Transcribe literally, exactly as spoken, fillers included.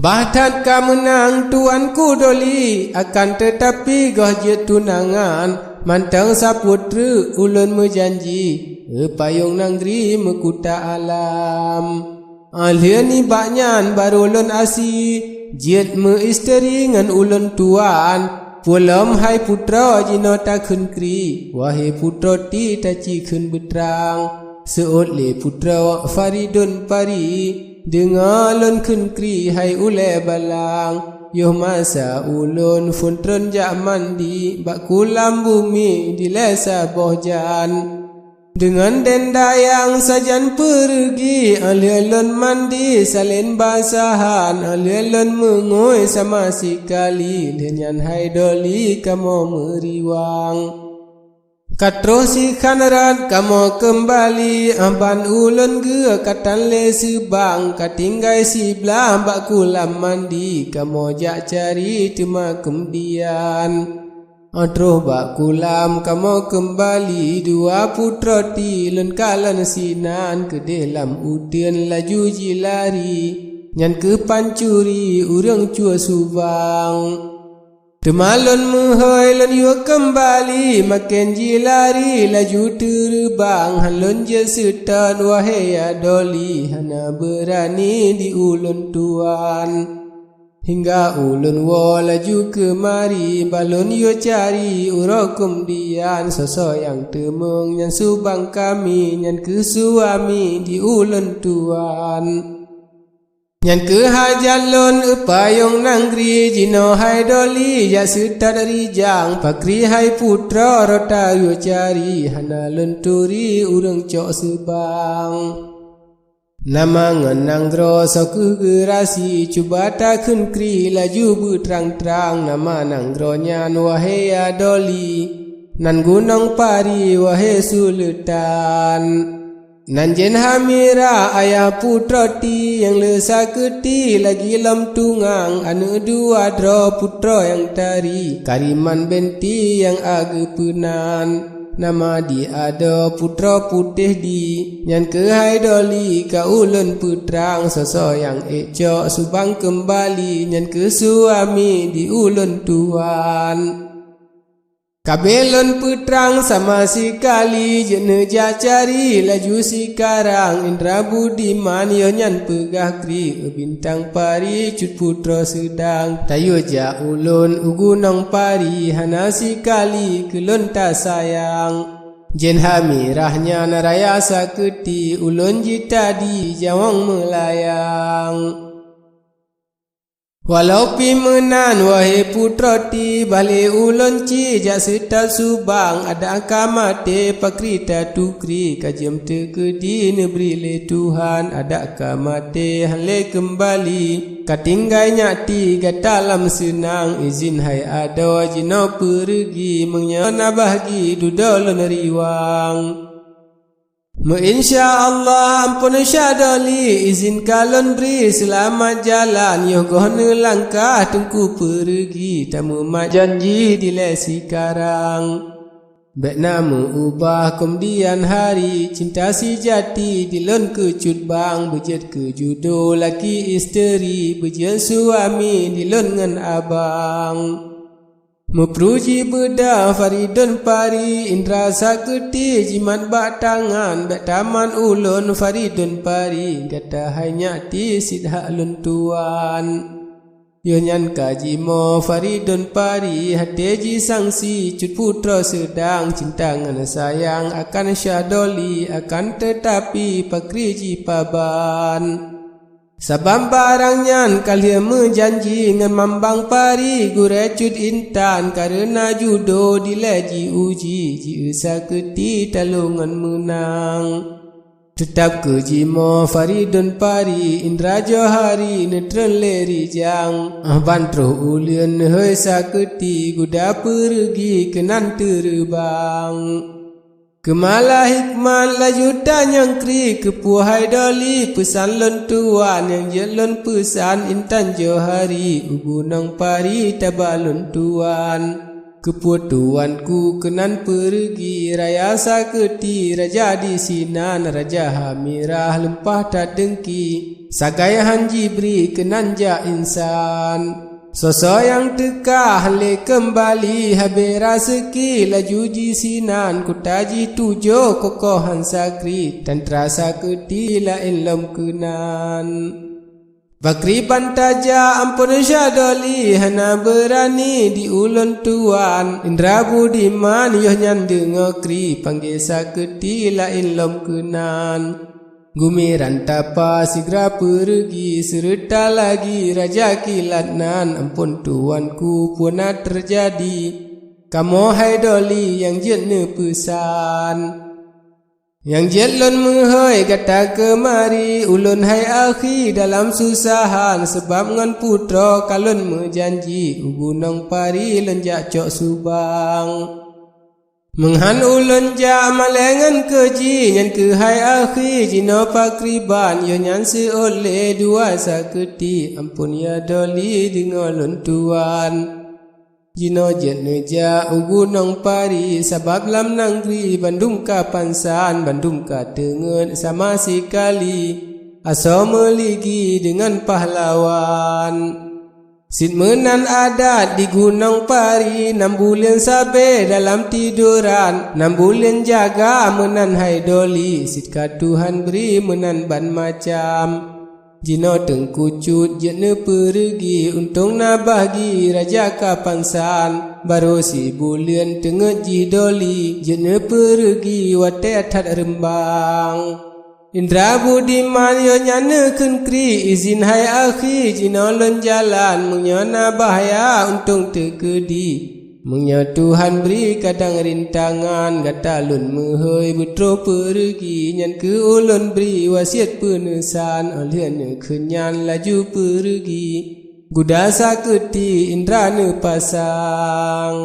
Bah that ka meunang tuanku Doli, akan teutapi goh jeuet tunangan, mantong sapeue treuk ulôn meujanji, eupayong nanggroe meukuta alam. Óh lheueh nibak nyan barô lôn asie, jeuet meu-isteri ngon ulôn tuan. Peue lom hai putroe jinoe takheun kri, wahé putroe ti taci kheun beutrang. Seuôt lé putroe Faridun Pari, deungoe lôn kheun kri hai ulée balang. Yoh masa ulôn phon treun jak mandi bak kulam bumi dilée saboh jan. Deungon denda nyang sajan peureugi, óh lheueh lôn mandi salén basahan, óh lheueh lôn meungui sama sikali, lheueh nyan hai Doli kamoe meuriwang. Ka troh sikhan rot kamoe keumbali, ban ulôn geuh ka tan lé seubang, ka tinggai siblaih bak kulam mandi, kamoe jak cari teuma keumudian. Óh troh bak kulam kamoe keumbali, dua putroe ti lôn kalon sinan, keudeh lam uteuen laju jilari, nyan keuh pancuri ureuëng cue subang. Teuma lôn meuhôi lôn yue keumbali, maken jilari laju teureubang, hán lôn jeuet seutôt wahé ya Doli, hana beurani di ulôn tuan. Hingga ulôn woe laju keumari, bah lôn yue cari uroe keumudian, soe-soe nyang teumeung nyan subang kami, nyan keuh suami di ulôn tuan. Nyan keuh hajat lôn eupayong nanggroe jinoe hai Doli, jak seutôt rijang pakri hai putroe rot tayue cari, hana lôn turi ureuëng cok seubang. Nama ngon nanggroe soe keuh geurasi, cuba takheun kri laju beutrang-trang, nama nanggroe nyan wahé ya Doli, nan Gunong Pari wahé Suleutan. Nan Jen Hamirah ayah putroe ti nyang le sakeuti lagi lom tungang, aneuëk dua droe putroe nyang tari, Kariman binti nyang ageupeunan. Nama di adoe putroe putéh di, nyan keuh hai Doli ka ulôn peutrang, soe-soe nyang ék cok subang keumbali, nyan keuh suami di ulôn tuan. Ka abéh lôn peutrang sama sikali, jeuet neujak cari laju sikarang, Indra Budiman yoh nyan peugah kri, Bintang Pari cut putroe seudang, tayue jak ulôn u Gunong Pari, hana sikali keu lôn tasayang. Jen Hamirah nyan raya sakeuti, ulôn jitadi jawang meulayang. Walau pih meunan, wahé putroe ti, bah lé ulôn ci jak seutôt subang, adak ka maté pakri tatukri, ka jeuem teukeudi neubri lé Tuhan, adak ka maté hán lé keumbali, ka tinggai nyak ti gata lam seunang, izin hai adoe jinoe peureugi, meunyoe na bahgi dudoe lôn riwang. Meuinsya Allah amphon syah Doli, izin ka lôn bri seulamat jalan, yoh goh neulangkah Teungku peureugi, tameumat janji dilée sikarang. Bék na meu-ubah keumudian hari, cinta sijati di lôn keu cut bang, beujeuet keu judo laki isteri, beujeuet suami di lôn ngon abang. Meupru jibeudôh Faridun Pari, Indra sakeuti jimat bak tangan, bék taman ulôn Faridun Pari, gata hai nyak ti sit hak lôn tuan. Yoh nyan ka jimoe Faridun Pari, haté jisangsi cut putroe seudang, cinta ngon sayang akan syah Doli, akan teutapi pakri jipaban. Sabab barang nyan ka lheueh meujanji ngon mambang pari gurée cut intan, kareuna judo dilée jiuji, jieu sakeuti talo ngon meunang. Teutab keu jimoe Faridun Pari, Indra Johari neutreun lé rijang, ah ban troh uleuen neuhôi sakeuti guda peureugi keunan teureubang. Keumala hikmat laju tanyong kri, keupeue hai Doli peusan lôn tuan, nyang jeuet lôn peusan intan Johari, u gunong pari taba lôn tuan. Keupeue tuanku keunan peureugi, raya sakeuti raja disinan, raja hamirah lumpah that deungki, sagai han jibri keunan jak insan. Soe-soe nyang teuka han lé keumbali, habéh raseuki laju jisinan, kuta jitujoh kokoh han sakri, tantra sakeuti laén lom keunan. Pakriban tajak amphon Syah Doli, hana beurani di ulôn tuan. Indra Budiman yoh nyan deungoe kri, panggé sakeuti laén lom keunan. Gumi rantapa sigra peureugi, seureuta lagi raja kilat nan, amphon tuanku peue na teujadi. Kamoe hai Doli nyang jeuet neupeusan. Nyang jeuet lôn meuhôi gata keumari, ulôn hai akhi dalam susahan, sabab ngon putroe ka lôn meujanji, u Gunong Pari lôn jak cok subang. Meuhan ulôn jak malée ngon keuji, nyan keuhai akhi jinoe pakriban, yoh nyan seuôt lé dua sakeuti, amphon ya Doli deungoe lôn tuan. Jinoe jeuet neujak u Gunong Pari, sabab lam nanggroe bandum ka pansan, bandum ka teungeut sama sikali, asoe meuligi deungon pahlawan. Sit meunan adat di Gunong Pari, nam buleuen sabe dalam tidoran, nam buleuen jaga meunan hai Doli, sit ka Tuhan bri meunan ban macam. Jinoe Teungku Cut jeuet neupeureugi, untông na bahgi raja ka pansan, barô sibuleuen teungeut jih Doli jeuet neupeureugi watée that reumbang. Indra Budiman yoh nyan neukheun kri, izin hai akhi jinoe lôn jalan, meunyoe na bahya untông teukeudi. Meunyoe Tuhan bri kadang rintangan, gata lôn meuhôi beutroh peureugi, nyan keuh ulôn bri wasiet peuneusan, óh lheueh neukheun nyan laju peureugi. Guda sakeuti indra neupasang.